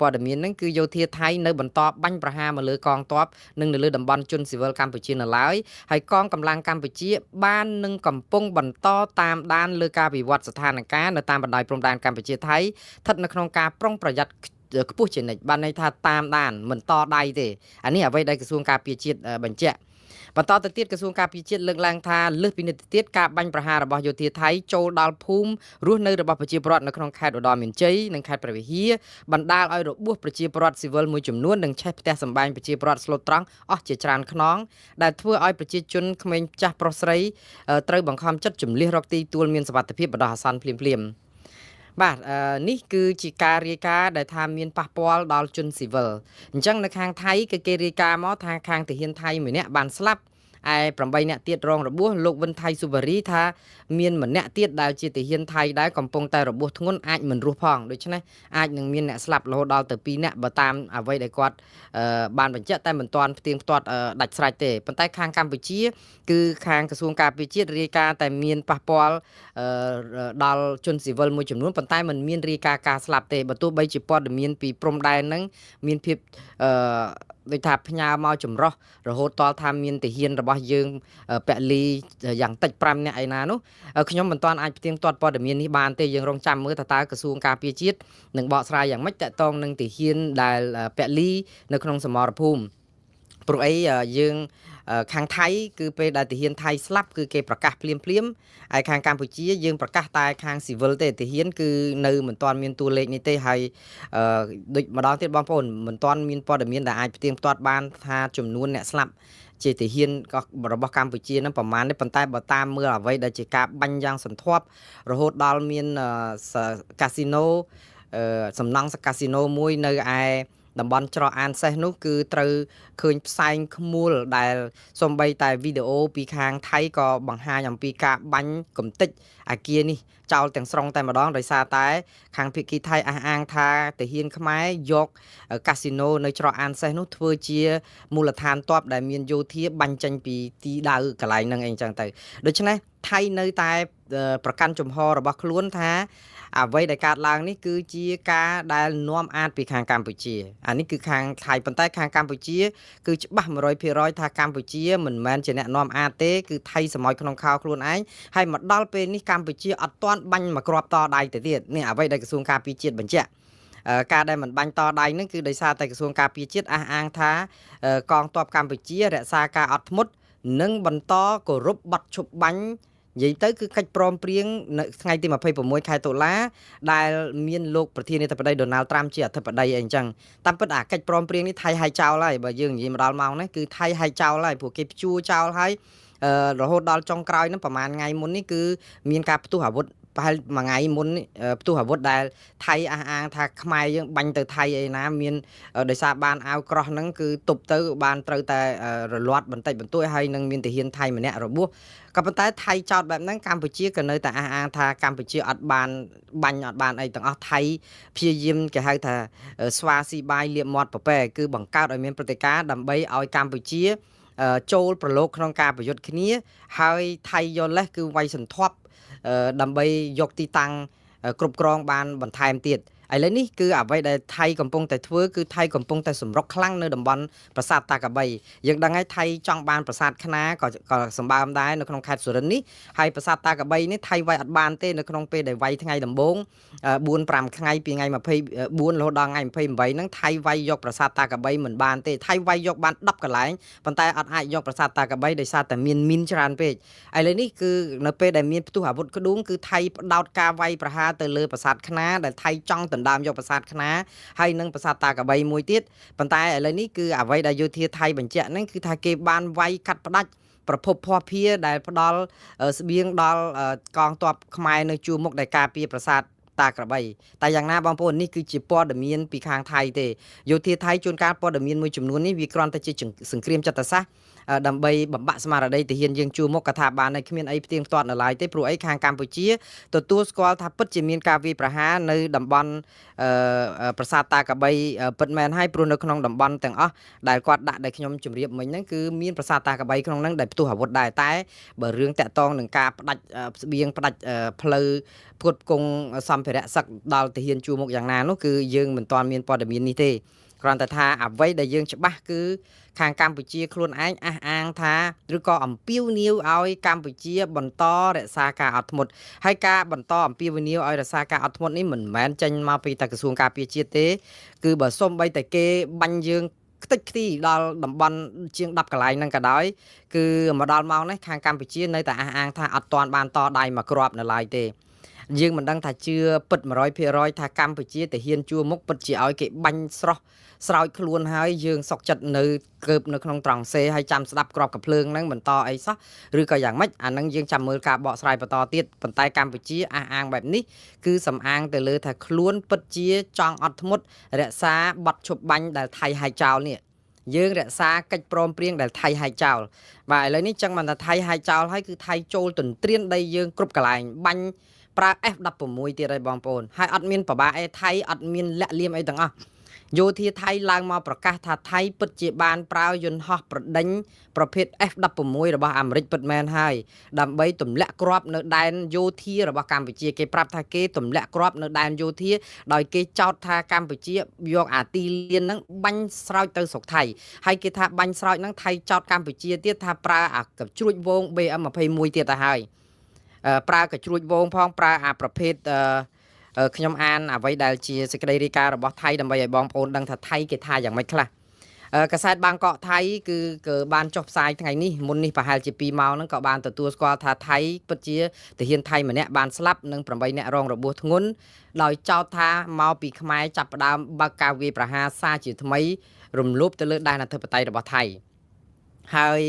ព័ត៌មានហ្នឹងគឺយោធាថៃនៅបន្តបាញ់ប្រហារមកលើកងទ័ពនិងនៅលើតំបន់ជនស៊ីវិលកម្ពុជានៅឡើយហើយកងកម្លាំងកម្ពុជាបាននឹងកំពុងបន្តតាមដានលើការវិវត្តស្ថានភាពនៅតាមបណ្ដោយព្រំដែនកម្ពុជាថៃស្ថិតនៅក្នុងការប្រុងប្រយ័ត្នខ្ពស់ជានិច្ចបានន័យថាតាមដានមិនតដៃទេអានេះអ្វីដែលក្រសួងការពារជាតិបញ្ជាក់បន្តទៅទៀតក្រសួងការពារជាតិលើកឡើងថាលើសពីនេះទៅទៀតការបាញ់ប្រហាររបស់យោធាថៃចូលដល់ភូមិរស់នៅរបស់ប្រជាពលរដ្ឋនៅក្នុងខេត្តឧត្តរមានជ័យនិងខេត្តព្រះវិហារបណ្ដាលឲ្យរបួសប្រជាពលរដ្ឋស៊ីវិលមួយចំនួននិងឆេះផ្ទះសម្បែងប្រជាពលរដ្ឋស្លូតត្រង់អស់ជាច្រើនខ្នងដែលធ្វើឲ្យប្រជាជនក្មេងចាស់ប្រុសស្រីត្រូវបង្ខំចិត្តជម្លៀសរកទីទួលមានសុវត្ថិភាពបណ្ដោះអាសន្នភ្លាមៗបាទនេះគឺជាការរាយការណ៍ដែលថាមានប៉ះពាល់ដល់ជនស៊ីវិលអញ្ចឹងនៅខាងថៃគឺគេរាយការណ៍មកថាខាងទាហានថៃម្នាក់បានស្លាប់ឯ8នាក់ទៀតរងរបួសលោកវិនថៃសុវរីថាមានម្នាក់ទៀតដែលជាទាហានថៃដែរកំពុងតែរបួសធ្ងន់អាចមិនរស់ផងដូច្នេះអាចនឹងមានអ្នកស្លាប់រហូតដល់ទៅ2នាក់បើតាមអ្វីដែលគាត់បានបញ្ជាក់តែមិនទាន់ផ្ទៀងផ្ទាត់ដាច់ស្រេចទេប៉ុន្តែខាងកម្ពុជាគឺខាងក្រសួងការពារជាតិរាយការណ៍តែមានប៉ះពាល់ដល់ជនស៊ីវិលមួយចំនួនប៉ុន្តែมันមានរាយការណ៍ការស្លាប់ទេបើទោះបីជាព័ត៌មានពីព្រំដែនហ្នឹងមានភាពដូចថាផ្ញើមកចម្រោះរហូតតល់ថាមានទាហានរបស់យើងពលីយ៉ាងតិច5នាក់ឯណានោះខ្ញុំមិនទាន់អាចផ្ទៀងផ្ទាត់ព័ត៌មាននេះបានទេយើងរងចាំមើលថាតើក្រសួងការពារជាតិនឹងបកស្រាយយ៉ាងម៉េចតាក់ទងនឹងទាហានដែលពលីនៅក្នុងសមរភូមិព្រោះអីយើងខាងថៃគឺពេលដែលទាហានថៃស្លាប់គឺគេប្រកាសភ្លាមភ្លាមហើយខាងកម្ពុជាយើងប្រកាសតែខាងស៊ីវិលទេទាហានគឺនៅមិនទាន់មានតួលេខនេះទេហើយដូចម្ដងទៀតបងប្អូនមិនទាន់មានព័ត៌មានដែលអាចផ្ទៀងផ្ទាត់បានថាចំនួនអ្នកស្លាប់ជាទាហានក៏របស់កម្ពុជានឹងប្រមាណនេះប៉ុន្តែបើតាមមើលអ្វីដែលជាការបាញ់យ៉ាងសន្ធាប់រហូតដល់មានកាស៊ីណូសំណង់កាស៊ីណូមួយនៅឯតំបន់ច្រកអានសេះនោះគឺត្រូវឃើញផ្សែងខ្មួលដែលសំបីតែវីដេអូពីខាងថៃក៏បង្ហាញអំពីការបាញ់កំទេចអាគារនេះចោលទាំងស្រុងតែម្ដងដោយសារតែខាងភាគីថៃអះអាងថាទាហានខ្មែរយកកាស៊ីណូនៅច្រកអានសេះនោះធ្វើជាមូលដ្ឋានទ័ពដែលមានយោធាបាញ់ចេញពីទីដៅកន្លែងហ្នឹងអីចឹងទៅដូច្នេះថៃនៅតែប្រកាន់ជំហររបស់ខ្លួនថាអ្វីដែលកើតឡើងនេះគឺជាការដែលនាំអាតពីខាងកម្ពុជាអានេះគឺខាងថៃប៉ុន្តែខាងកម្ពុជាគឺច្បាស់100%ថាកម្ពុជាមិនមែនជាអ្នកនាំអាតទេគឺថៃសមោចក្នុងខោខ្លួនឯងហើយមកដល់ពេលនេះកម្ពុជាអត់ទាន់បាញ់មកគ្រាប់តដៃទៅទៀតនេះអ្វីដែលក្រសួងការពារជាតិបញ្ជាក់ការដែលមិនបាញ់តដៃនឹងគឺដោយសារតែក្រសួងការពារជាតិអះអាងថាកងទ័ពកម្ពុជារក្សាការអត់ធ្មត់និងបន្តគោរពបទឈប់បាញ់និយាយទៅគឺកិច្ចព្រមព្រៀងនៅថ្ងៃទី26ខែតុលាដែលមានលោកប្រធានាធិបតីដូណាល់ត្រាំជាអធិបតីអីអញ្ចឹងតាមពិតអាកិច្ចព្រមព្រៀងនេះថៃហាយចោលហើយបើយើងនិយាយមកដល់ម៉ោងនេះគឺថៃហាយចោលហើយព្រោះគេព្យួរចោលហើយរហូតដល់ចុងក្រោយហ្នឹងប្រហែលថ្ងៃមុននេះគឺមានការផ្ទុះអាវុធប្រហែលមួយថ្ងៃមុនផ្ទុះអាវុធដែលថៃអះអាងថាខ្មែរយើងបាញ់ទៅថៃអីណាមានដោយសារបានអាវក្រោះហ្នឹងគឺទប់ទៅបានត្រូវតែរលាត់បន្តិចបន្តួចហើយនឹងមានទាហានថៃម្នាក់របួសក៏ប៉ុន្តែថៃចោតបែបហ្នឹងកម្ពុជាក៏នៅតែអះអាងថាកម្ពុជាអត់បានបាញ់អត់បានអីទាំងអស់ថៃព្យាយាមគេហៅថាស្វាស៊ីបាយលាបមាត់ពពែគឺបង្កើតឲ្យមានព្រឹត្តិការណ៍ដើម្បីឲ្យកម្ពុជាចូលប្រឡូកក្នុងការប្រយុទ្ធគ្នាហើយថៃយកលេសគឺវាយសន្ធាប់ដើម្បីយកទីតាំងគ្រប់គ្រងបានបន្ថែមទៀតឥឡូវនេះគឺអ្វីដែលថៃកំពុងតែធ្វើគឺថៃកំពុងតែសម្រុកខ្លាំងនៅតំបន់ប្រាសាទតាកាបីយើងដឹងហើយថៃចង់បានប្រាសាទខ្នាក៏សម្បើមដែរនៅក្នុងខេត្តសុរិន្ទនេះហើយប្រាសាទតាកាបីនេះថៃវាយអត់បានទេនៅក្នុងពេលដែលវាយថ្ងៃដំបូង4 5ថ្ងៃពីថ្ងៃ24រហូតដល់ថ្ងៃ28ហ្នឹងថៃវាយយកប្រាសាទតាកាបីមិនបានទេថៃវាយយកបាន10កន្លែងប៉ុន្តែអត់អាចយកប្រាសាទតាកាបីដោយសារតែមានមីនច្រើនពេកឥឡូវនេះគឺនៅពេលដែលមានផ្ទុះអាវុធក្ដួងគឺថៃផ្ដោតការវាយប្រហារទៅលើប្រាសាទខ្នាដែលថៃចង់ដណ្ដើមយកប្រាសាទខ្នាហើយនិងប្រាសាទតាកាបីមួយទៀតប៉ុន្តែឥឡូវនេះគឺអ្វីដែលយោធាថៃបញ្ជាក់ហ្នឹងគឺថាគេបានវាយកាត់ផ្ដាច់ប្រភពភស្តុភារដែលផ្ដល់ស្បៀងដល់កងទ័ពខ្មែរនៅជួរមុខដែលការពារប្រាសាទ តាក្របីតែយ៉ាងណាបងប្អូននេះគឺជាព័ត៌មានពីខាងថៃទេយោធាថៃជួនកាលព័ត៌មានមួយចំនួននេះវាគ្រាន់តែជាសង្គ្រាមចិត្តសាស្ត្រដើម្បីបំបាក់ស្មារតីទាហានយើងជួមុខកថាបានហើយគ្មានអីផ្ទៀងផ្ទាត់នៅឡើយទេព្រោះអីខាងកម្ពុជាទទួលស្គាល់ថាពិតជាមានការវាយប្រហារនៅតំបន់ប្រាសាទតាក្របីពិតមែនហើយព្រោះនៅក្នុងតំបន់ទាំងអស់ដែលគាត់ដាក់ដែលខ្ញុំជម្រាបមិញហ្នឹងគឺមានប្រាសាទតាក្របីក្នុងហ្នឹងដែលផ្ទុះអាវុធដែរតែបើរឿងតាក់ទងនឹងការផ្ដាច់ស្បៀងផ្ដាច់ផ្លូវផ្គត់ផ្គង់សម្ភារៈសឹកដល់ទាហានជួមុខយ៉ាងណានោះគឺយើងមិនទាន់មានព័ត៌មាននេះទេគ្រាន់តែថាអ្វីដែលយើងច្បាស់គឺខាងកម្ពុជាខ្លួនឯងអះអាងថាឬក៏អំពាវនាវឲ្យកម្ពុជាបន្តរក្សាការអត់ធ្មត់ហើយការបន្តអំពាវនាវឲ្យរក្សាការអត់ធ្មត់នេះមិនមែនចេញមកពីតែក្រសួងការពារជាតិទេគឺបើសុំបីតែគេបាញ់យើងខ្ទេចខ្ទីដល់តំបន់ជាង10កន្លែងហ្នឹងក៏ដោយគឺមកដល់ម៉ោងនេះខាងកម្ពុជានៅតែអះអាងថាអត់ទាន់បានតដៃមកគ្រាប់នៅឡើយទេយើងមិនដឹងថាជឿពិត100%ថាកម្ពុជាទាហានជួរមុខពិតជាឲ្យគេបាញ់ស្រស់ស្រោចខ្លួនហើយយើងសុកចិត្តនៅកើបនៅក្នុងត្រង់សេហើយចាំស្ដាប់ក្របកភ្លើងហ្នឹងបន្តអីសោះឬក៏យ៉ាងម៉េចអាហ្នឹងយើងចាំមើលការបកស្រាយបន្តទៀតប៉ុន្តែកម្ពុជាអះអាងបែបនេះគឺសំអាងទៅលើថាខ្លួនពិតជាចង់អត់ធ្មត់រក្សាបទឈប់បាញ់ដែលថៃហែកចោលនេះយើងរក្សាកិច្ចព្រមព្រៀងដែលថៃហែកចោលបាទឥឡូវនេះចឹងបានថាថៃហែកចោលហើយគឺថៃចូលទន្ទ្រានដីយើងគ្រប់កន្លែងបាញ់ប្រើ F16 ទៀតហើយបងប្អូនហើយអត់មានប្របាអេថៃអត់មានលាក់លៀមអីទាំងអស់យោធាថៃឡើងមកប្រកាសថាថៃពិតជាបានប្រើយន្តហោះប្រដេញប្រភេទ F16 របស់អាមេរិកពិតមែនហើយដើម្បីទម្លាក់គ្រាប់នៅដែនយោធារបស់កម្ពុជាគេប្រាប់ថាគេទម្លាក់គ្រាប់នៅដែនយោធាដោយគេចោទថាកម្ពុជាយកអាទីលានហ្នឹងបាញ់ស្រោចទៅស្រុកថៃហើយគេថាបាញ់ស្រោចហ្នឹងថៃចោទកម្ពុជាទៀតថាប្រើអាកជ្រួចវង BM21 ទៀតទៅហើយប្រើកជ្រួចវងផងប្រើអាប្រភេទខ្ញុំអានអ្វីដែលជាសេចក្តីរាយការណ៍របស់ថៃដើម្បីឲ្យបងប្អូនដឹងថាថៃគេថាយ៉ាងម៉េចខ្លះកាសែតបាងកកថៃគឺបានចុះផ្សាយថ្ងៃនេះមុននេះប្រហែលជា2ម៉ោងហ្នឹងក៏បានទទួលស្គាល់ថាថៃពិតជាទាហានថៃម្នាក់បានស្លាប់និង8នាក់រងរបួសធ្ងន់ដោយចោទថាមកពីខ្មែរចាប់ផ្ដើមបើកការវាយប្រហារសារជាថ្មីរំលោភទៅលើដែនអធិបតេយ្យរបស់ថៃហើយ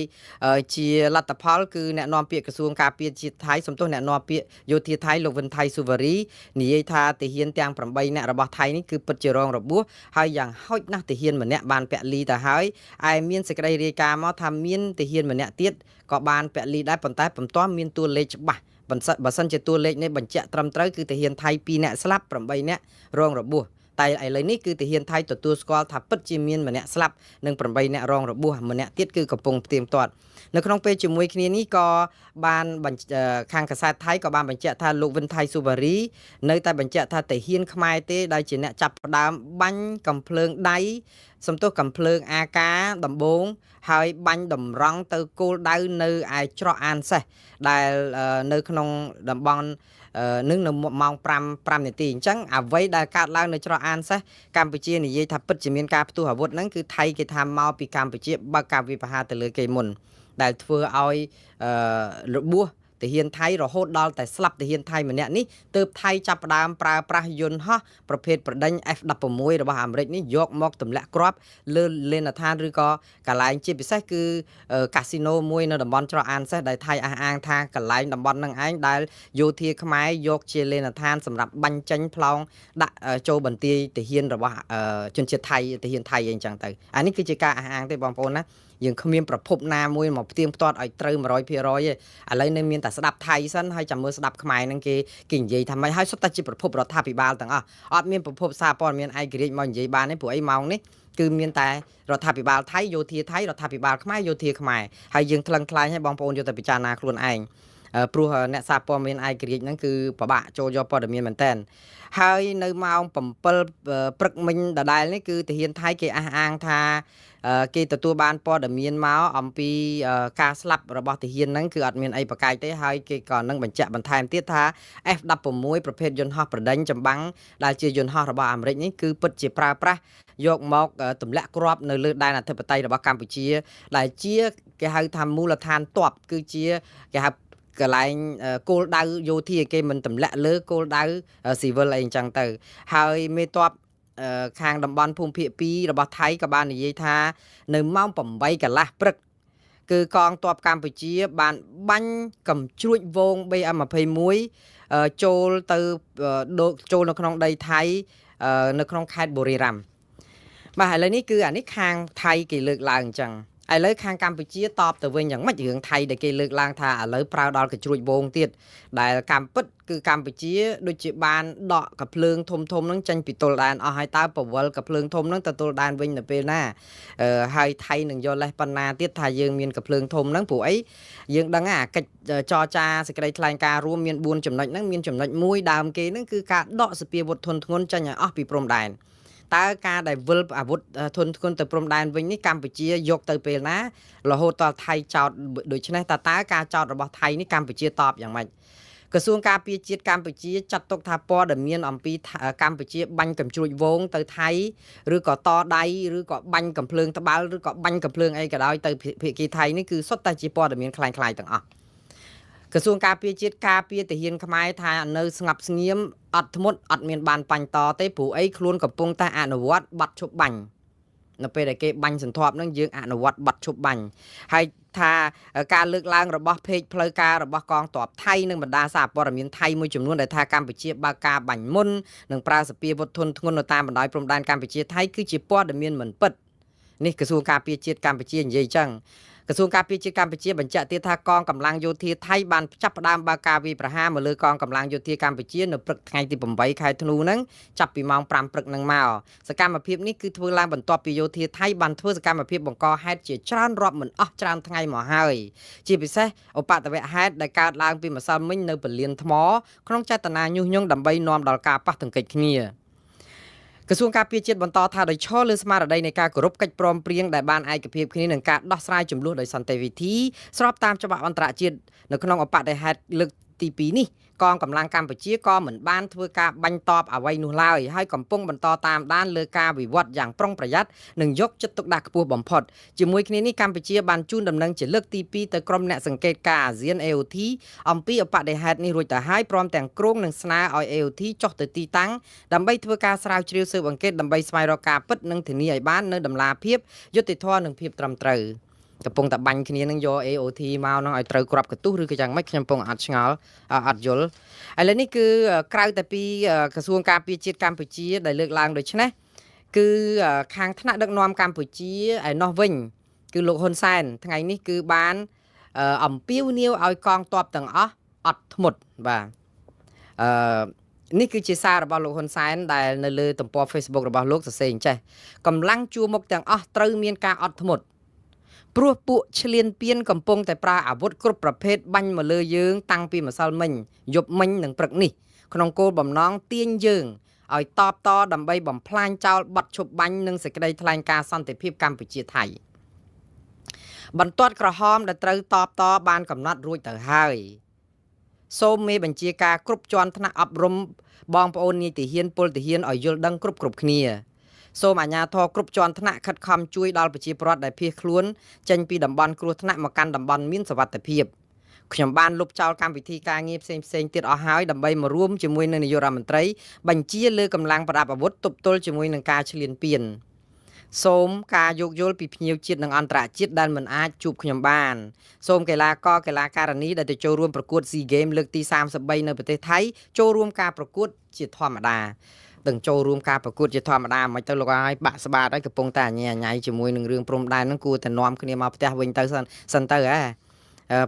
ជាលទ្ធផលគឺអ្នកនាំពាក្យក្រសួងការពារជាតិថៃសំទោសអ្នកនាំពាក្យយោធាថៃលោកវិនថៃសុវរីនិយាយថាទាហានទាំង8នាក់របស់ថៃនេះគឺពិតជារងរបួសហើយយ៉ាងហោចណាស់ទាហានម្នាក់បានពលីទៅហើយឯមានសេចក្តីរាយការណ៍មកថាមានទាហានម្នាក់ទៀតក៏បានពលីដែរប៉ុន្តែពុំទាន់មានតួលេខច្បាស់បើសិនជាតួលេខនេះបញ្ជាក់ត្រឹមត្រូវគឺទាហានថៃ2នាក់ស្លាប់8នាក់រងរបួសតែឥឡូវនេះគឺទាហានថៃទទួលស្គាល់ថាពិតជាមានម្នាក់ស្លាប់និង8នាក់រងរបួសម្នាក់ទៀតគឺកំពុងផ្ទៀងផ្ទាត់នៅក្នុងពេលជាមួយគ្នានេះក៏បានខាងកាសែតថៃក៏បានបញ្ជាក់ថាលោកវិនថៃសុវរីនៅតែបញ្ជាក់ថាទាហានខ្មែរទេដែលជាអ្នកចាប់ផ្ដើមបាញ់កំភ្លើងដៃសំទោសកំភ្លើងអាកាដំបងហើយបាញ់តម្រង់ទៅគោលដៅនៅឯច្រកអានសេះដែលនៅក្នុងតំបន់នឹងនៅម៉ោង5នាទីអញ្ចឹងអ្វីដែលកើតឡើងនៅច្រកអានសេះកម្ពុជានិយាយថាពិតជាមានការផ្ទុះអាវុធហ្នឹងគឺថៃគេថាមកពីកម្ពុជាបើកការវាយប្រហារទៅលើគេមុនដែលធ្វើឲ្យរបួសទាហានថៃរហូតដល់តែស្លាប់ទាហានថៃម្នាក់នេះទើបថៃចាប់ផ្ដើមប្រើប្រាស់យន្តហោះប្រភេទប្រដេញ F16 របស់អាមេរិកនេះយកមកទម្លាក់គ្រាប់លើលេនដ្ឋានឬក៏កន្លែងជាពិសេសគឺកាស៊ីណូមួយនៅតំបន់ច្រកអានសេះដែលថៃអះអាងថាកន្លែងតំបន់ហ្នឹងឯងដែលយោធាខ្មែរយកជាលេនដ្ឋានសម្រាប់បាញ់ចេញផ្លោងដាក់ចូលបន្ទាយទាហានរបស់ជនជាតិថៃទាហានថៃអីចឹងទៅអានេះគឺជាការអះអាងទេបងប្អូនណាយើងគ្មានប្រភពណាមួយមកផ្ទៀងផ្ទាត់ឲ្យត្រូវ100%ទេឥឡូវនៅមានតែស្ដាប់ថៃសិនហើយចាំមើលស្ដាប់ខ្មែរហ្នឹងគេនិយាយថាម៉េចហើយសុទ្ធតែជាប្រភពរដ្ឋាភិបាលទាំងអស់អត់មានប្រភពសារព័ត៌មានឯករាជ្យមកនិយាយបានទេព្រោះអីម៉ោងនេះគឺមានតែរដ្ឋាភិបាលថៃយោធាថៃរដ្ឋាភិបាលខ្មែរយោធាខ្មែរហើយយើងថ្លឹងថ្លែងឲ្យបងប្អូនយកទៅពិចារណាខ្លួនឯងព្រោះអ្នកសារព័ត៌មានឯករាជ្យហ្នឹងគឺពិបាកចូលយកព័ត៌មានមែនតើហើយនៅម៉ោង7ព្រឹកមិញដដែលនេះគឺទាហានថៃគេអះអាងថាគេទទួលបានព័ត៌មានមកអំពីការស្លាប់របស់ទាហានហ្នឹងគឺអត់មានអីប្រកែកទេហើយគេក៏នឹងបញ្ជាក់បន្ថែមទៀតថា F16 ប្រភេទយន្តហោះប្រដេញចម្បាំងដែលជាយន្តហោះរបស់អាមេរិកនេះគឺពិតជាប្រើប្រាស់យកមកទម្លាក់គ្រាប់នៅលើដែនអធិបតេយ្យរបស់កម្ពុជាដែលជាគេហៅថាមូលដ្ឋានទ័ពគឺជាគេហៅកន្លែងគោលដៅយោធាគេមិនទម្លាក់លើគោលដៅស៊ីវិលអីអញ្ចឹងទៅហើយមេទ័ពខាងតំបន់ភូមិភាគ2របស់ថៃក៏បាននិយាយថានៅម៉ោង8កន្លះព្រឹកគឺកងទ័ពកម្ពុជាបានបាញ់កំជ្រួចវង BM21 ចូលទៅចូលនៅក្នុងដីថៃនៅក្នុងខេត្តបុរីរ៉ាំបាទឥឡូវនេះគឺអានេះខាងថៃគេលើកឡើងអញ្ចឹងឥឡូវខាងកម្ពុជាតបទៅវិញយ៉ាងម៉េចរឿងថៃដែលគេលើកឡើងថាឥឡូវប្រើដល់កជ្រួចវងទៀតដែលកម្ពិតគឺកម្ពុជាដូចជាបានដកកភ្លើងធំធំហ្នឹងចេញពីទល់ដែនអស់ហើយតើពវលកភ្លើងធំហ្នឹងទៅទល់ដែនវិញនៅពេលណាហើយថៃនឹងយកលេសប៉ុណ្ណាទៀតថាយើងមានកភ្លើងធំហ្នឹងព្រោះអីយើងដឹងអាកិច្ចចរចាសេចក្តីថ្លែងការណ៍រួមមាន4ចំណុចហ្នឹងមានចំណុចមួយដើមគេហ្នឹងគឺការដកសពាវុធធនធ្ងន់ចេញឲ្យអស់ពីព្រំដែនតើការដែលវិលអាវុធធនធ្ងន់ទៅព្រំដែនវិញនេះកម្ពុជាយកទៅពេលណារហូតដល់ថៃចោតដូច្នេះតើការចោតរបស់ថៃនេះកម្ពុជាតបយ៉ាងម៉េចក្រសួងការពារជាតិកម្ពុជាចាត់ទុកថាព័ត៌មានអំពីកម្ពុជាបាញ់កំជ្រួចវងទៅថៃឬក៏តដៃឬក៏បាញ់កំភ្លើងត្បាល់ឬក៏បាញ់កំភ្លើងអីក៏ដោយទៅភាគីថៃនេះគឺសុទ្ធតែជាព័ត៌មានคล้ายៗទាំងអស់ក្រសួងការពារជាតិការពារទាហានខ្មែរថានៅស្ងប់ស្ងៀមអត់ធ្មត់អត់មានបានបាញ់តទេព្រោះអីខ្លួនកំពុងតែអនុវត្តប័ណ្ណឈប់បាញ់នៅពេលដែលគេបាញ់សន្ធាប់នឹងយើងអនុវត្តប័ណ្ណឈប់បាញ់ហើយថាការលើកឡើងរបស់เพจផ្លូវការរបស់កងទ័ពថៃនិងបណ្ដាសារព័ត៌មានថៃមួយចំនួនដែលថាកម្ពុជាបើកការបាញ់មុននិងប្រើសពាវុធធនធ្ងន់នៅតាមបណ្ដោយព្រំដែនកម្ពុជាថៃគឺជាព័ត៌មានមិនពិតនេះក្រសួងការពារជាតិកម្ពុជានិយាយចឹងក្រសួងការពារជាតិកម្ពុជាបញ្ជាក់ទៀតថាកងកម្លាំងយោធាថៃបានចាប់ផ្ដើមបើកការវាយប្រហារមកលើកងកម្លាំងយោធាកម្ពុជានៅព្រឹកថ្ងៃទី8ខែធ្នូហ្នឹងចាប់ពីម៉ោង5ព្រឹកហ្នឹងមកសកម្មភាពនេះគឺធ្វើឡើងបន្ទាប់ពីយោធាថៃបានធ្វើសកម្មភាពបង្កហេតុជាច្រើនរាប់មិនអស់ច្រើនថ្ងៃមកហើយជាពិសេសឧបទ្ទវហេតុដែលកើតឡើងពីម្សិលមិញនៅពលានថ្មក្នុងចេតនាញុះញង់ដើម្បីនាំដល់ការប៉ះទង្គិចគ្នាក្រសួងការពារជាតិបន្តថាដោយឈរលើស្មារតីនៃការគោរពកិច្ចព្រមព្រៀងដែលបានឯកភាពគ្នានឹងការដោះស្រាយចំនួនដោយសន្តិវិធីស្របតាមច្បាប់អន្តរជាតិនៅក្នុងឧបទ្ទហេតុលើកទី2នេះកងកម្លាំងកម្ពុជាក៏មិនបានធ្វើការបាញ់តបអ្វីនោះឡើយហើយកំពុងបន្តតាមដានលើការវិវត្តយ៉ាងប្រុងប្រយ័ត្ននិងយកចិត្តទុកដាក់ខ្ពស់បំផុតជាមួយគ្នានេះកម្ពុជាបានជូនដំណឹងជាលើកទី2ទៅក្រុមអ្នកសង្កេតការអាស៊ាន AOT អំពីឧបទ្ទហេតុនេះរួចទៅហើយព្រមទាំងគ្រោងនឹងស្នើឲ្យ AOT ចុះទៅទីតាំងដើម្បីធ្វើការស្រាវជ្រាវស៊ើបអង្កេតដើម្បីស្វែងរកការពិតនិងធានាឲ្យបាននូវតម្លាភាពយុត្តិធម៌និងភាពត្រឹមត្រូវកំពុងតែបាញ់គ្នានឹងយក AOT មកនឹងឲ្យត្រូវគ្រាប់កន្ទុះឬក៏យ៉ាងម៉េចខ្ញុំកំពុងអត់ឆ្ងល់អត់យល់ឥឡូវនេះគឺក្រៅតែពីក្រសួងការពារជាតិកម្ពុជាដែលលើកឡើងដូចនេះគឺខាងថ្នាក់ដឹកនាំកម្ពុជាឯណោះវិញគឺលោកហ៊ុនសែនថ្ងៃនេះគឺបានអំពាវនាវឲ្យកងទ័ពទាំងអស់អត់ធ្មត់បាទអឺនេះគឺជាសាររបស់លោកហ៊ុនសែនដែលនៅលើទំព័រ Facebook របស់លោកសរសេរអញ្ចេះកម្លាំងជួរមុខទាំងអស់ត្រូវមានការអត់ធ្មត់ព្រោះពួកឈ្លានពានកំពុងតែប្រើអាវុធគ្រប់ប្រភេទបាញ់មកលើយើងតាំងពីម្សិលមិញយប់មិញនិងព្រឹកនេះក្នុងគោលបំណងទាញយើងឲ្យតបតដើម្បីបំផ្លាញចោលប័ណ្ណឈប់បាញ់និងសេចក្តីថ្លែងការណ៍សន្តិភាពកម្ពុជាថៃបន្ទាត់ក្រហមដែលត្រូវតបតបានកំណត់រួចទៅហើយសូមមេបញ្ជាការគ្រប់ជាន់ថ្នាក់អប់រំបងប្អូននាយទាហានពលទាហានឲ្យយល់ដឹងគ្រប់គ្នាសូមអាជ្ញាធរគ្រប់ជាន់ថ្នាក់ខិតខំជួយដល់ប្រជាពលរដ្ឋដែលភៀសខ្លួនចេញពីតំបន់គ្រោះថ្នាក់មកកាន់តំបន់មានសុវត្ថិភាពខ្ញុំបានលុបចោលកម្មវិធីការងារផ្សេងៗទៀតអស់ហើយដើម្បីមករួមជាមួយនឹងនាយករដ្ឋមន្ត្រីបញ្ជាលើកម្លាំងប្រដាប់អាវុធទប់ទល់ជាមួយនឹងការឈ្លានពានសូមការយោគយល់ពីភ្ញៀវជាតិនិងអន្តរជាតិដែលមិនអាចជួបខ្ញុំបានសូមកីឡាករកីឡាការិនីដែលទៅចូលរួមប្រកួត SEA Games លើកទី33នៅប្រទេសថៃចូលរួមការប្រកួតជាធម្មតាទាំងចូលរួមការប្រកួតជាធម្មតាមិនទៅលោកឲ្យបាក់ស្បាតហើយកំពុងតែអញញ៉ៃជាមួយនឹងរឿងព្រំដែនហ្នឹងគួរតែនាំគ្នាមកផ្ទះវិញទៅសិនទៅហ៎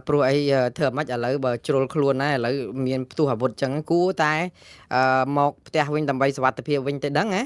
ព្រោះអីធ្វើម៉េចឥឡូវបើជ្រុលខ្លួនណាឥឡូវមានផ្ទុះអាវុធចឹងគួរតែមកផ្ទះវិញដើម្បីសុវត្ថិភាពវិញទៅដឹងហ៎